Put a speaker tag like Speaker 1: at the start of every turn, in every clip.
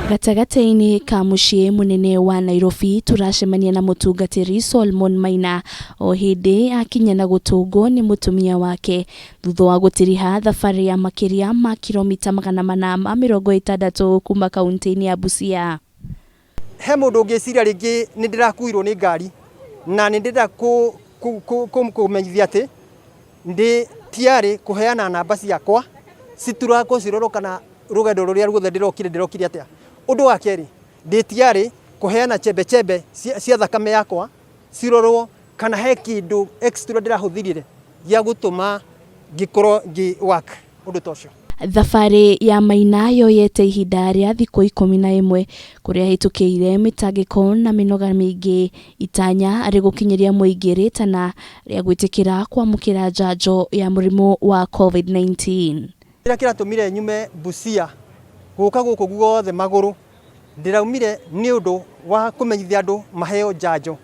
Speaker 1: Gatagatĩ-inĩ ka mũciĩ mũnene wa Nairobi tũracemania na mũtungatĩri Solomon Maina o hĩndĩ akinya na gũtũngwo nĩ mũtumia wake thutha wa gũtiriha thabarĩ ya makĩria ma kilomita 460 kuma kaunti-inĩ ya Busia.
Speaker 2: He mũndũ ũngĩciria rĩngĩ nĩ ndĩrakuirwo nĩ ngari na nĩ ndĩrenda kũmenyithia atĩ ndĩ tiarĩ kũheana namba ciakwa citurakwo cirorwo kana rũgendo rũrĩa ruothe ndĩrokire ndĩrokire atĩa. Ũndũ wa kerĩ, ndĩ tiarĩ kũheana chembe chembe cia thakame yakwa cirorwo kana he kĩndũ extra ndĩrahũthĩrire gĩa gũtũma ngĩkorwo ngĩ work ũndũ ta ũcio.
Speaker 1: Thabarĩ ya Maina yoyete ihinda rĩa thikũ 11 kũrĩa ahĩtũkĩire mĩtangĩko na mĩnoga mĩingĩ itanya arĩ gũkinyĩria mũingĩ rĩtana rĩa gwĩtĩkĩra kwamũkĩra njanjo ya mũrimũ wa COVID-19.
Speaker 2: Kĩrĩa kĩratũmire nyume Busia gũka gũkũ guothe magũrũ, ndĩraumire nĩ ũndũ wa kũmenyithia andũ maheo njanjo,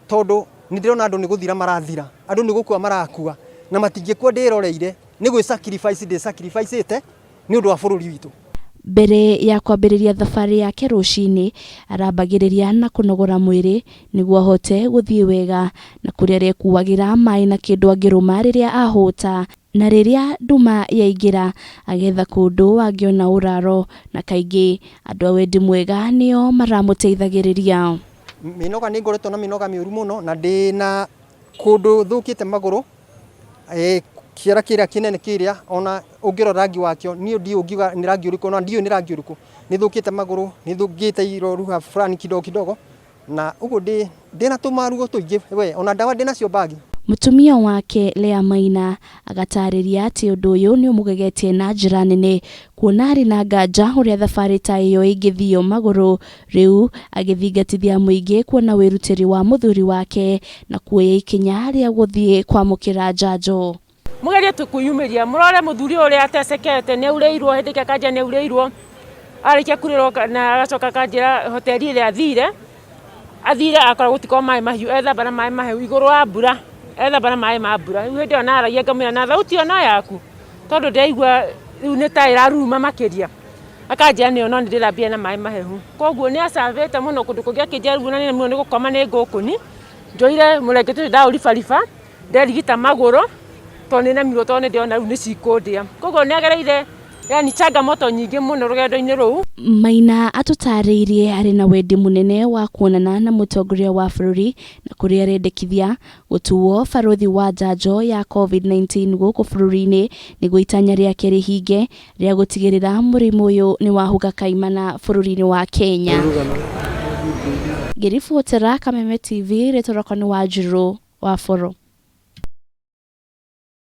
Speaker 2: tondũ nĩ ndĩrona andũ nĩ gũthira marathira, andũ nĩ gũkua marakua, na matingĩkua ndĩroreire, nĩ gwĩ sacrifice ndĩ sacrifice ĩte nĩ ũndũ wa bũrũri witũ.
Speaker 1: Mbere ya kwambĩrĩria thabarĩ yake rũcinĩ, arambagĩrĩria na kũnogora mwĩrĩ nĩguo ahote gũthiĩ wega na kũrĩa arekuagĩra maĩ na kĩndũ angĩrũma rĩrĩa ahũta na rĩrĩa nduma yaingĩra agetha kũndũ angĩona ũraro na kaingĩ andũ a wendi mwega nĩo maramũteithagĩrĩria.
Speaker 2: Mĩnoga nĩ ngoretwo na mĩnoga mĩũru mũno na ndĩ na kũndũ thũkĩte magũrũ, kĩara kĩrĩa kĩnene kĩrĩa ona ũngĩrora rangi wakĩo niĩ ndiũĩ ũngiuga nĩ rangi ũrĩkũ ona ndiũĩ nĩ rangi ũrĩkũ, nĩ thũkĩte magũrũ, nĩ ngĩte iroruha fulani kidogo kidogo na ũguo ndĩ na tũmaruo tũingĩ we ona ndawa ndĩ nacio bag.
Speaker 1: Mũtumia wake Lea Maina agatarĩria atĩ ũndũ ũyũ nĩ ũmũgegetie na njĩra nene kuona arĩ na nganja ũrĩa thabarĩ ta ĩyo ĩngĩthio magũrũ rĩu agĩthingatithia mũingĩ kuona wĩrutĩri wa mũthuri wake na kuoya ikinya rĩa gũthiĩ kwamũkĩra njanjo.
Speaker 3: Mũgerie tu kwĩyumĩria mũrore mũthuri ũrĩa atecekete nĩ aurĩirwo hĩndĩ ĩngĩ akanja nĩ aurĩirwo arĩkia kurĩrwo na agacoka akanjĩra hoteli ĩrĩa athire athire akora gũtikoragwo maĩ mahiũ ethamba na maĩ mahehu igũrũ wa mbura ethamba na maĩ ma mbura rĩu hĩndĩ ĩyo naragia ngamwĩra na thauti ĩyo no yaku tondũ ndĩraigua rĩu nĩ ta ĩraruruma makĩria akanjĩra nĩyo no nĩ ndĩthambire na maĩ mahehu koguo nĩ acabĩte mũno kũndũ kũngĩ akĩnjĩra rĩu ona nĩ gũkoma nĩ ngũkũni njoire mũrengeti ũcio ndaũribariba nderigita magũrũ tondũ nĩ nemirwo tondũ nĩ ndĩrona rĩu nĩ cikũndĩa koguo nĩ agereire yani changamoto nyingĩ mũno rũgendo-inĩ rũu.
Speaker 1: Maina atũtarĩirie arĩ na wendi mũnene wa kuonana na mũtongoria wa bũrũri na kũrĩa arendekithia gũtuo barũthi wa njanjo ya COVID-19 gũkũ bũrũri-inĩ nĩguo itanya rĩake rĩhinge rĩa gũtigĩrĩra mũrimũ ũyũ nĩ wahuka kaimana bũrũri-inĩ wa Kenya. Ngĩribotera Kameme TV rĩtwa rĩakwa nĩ Wanjirũ wa Boro.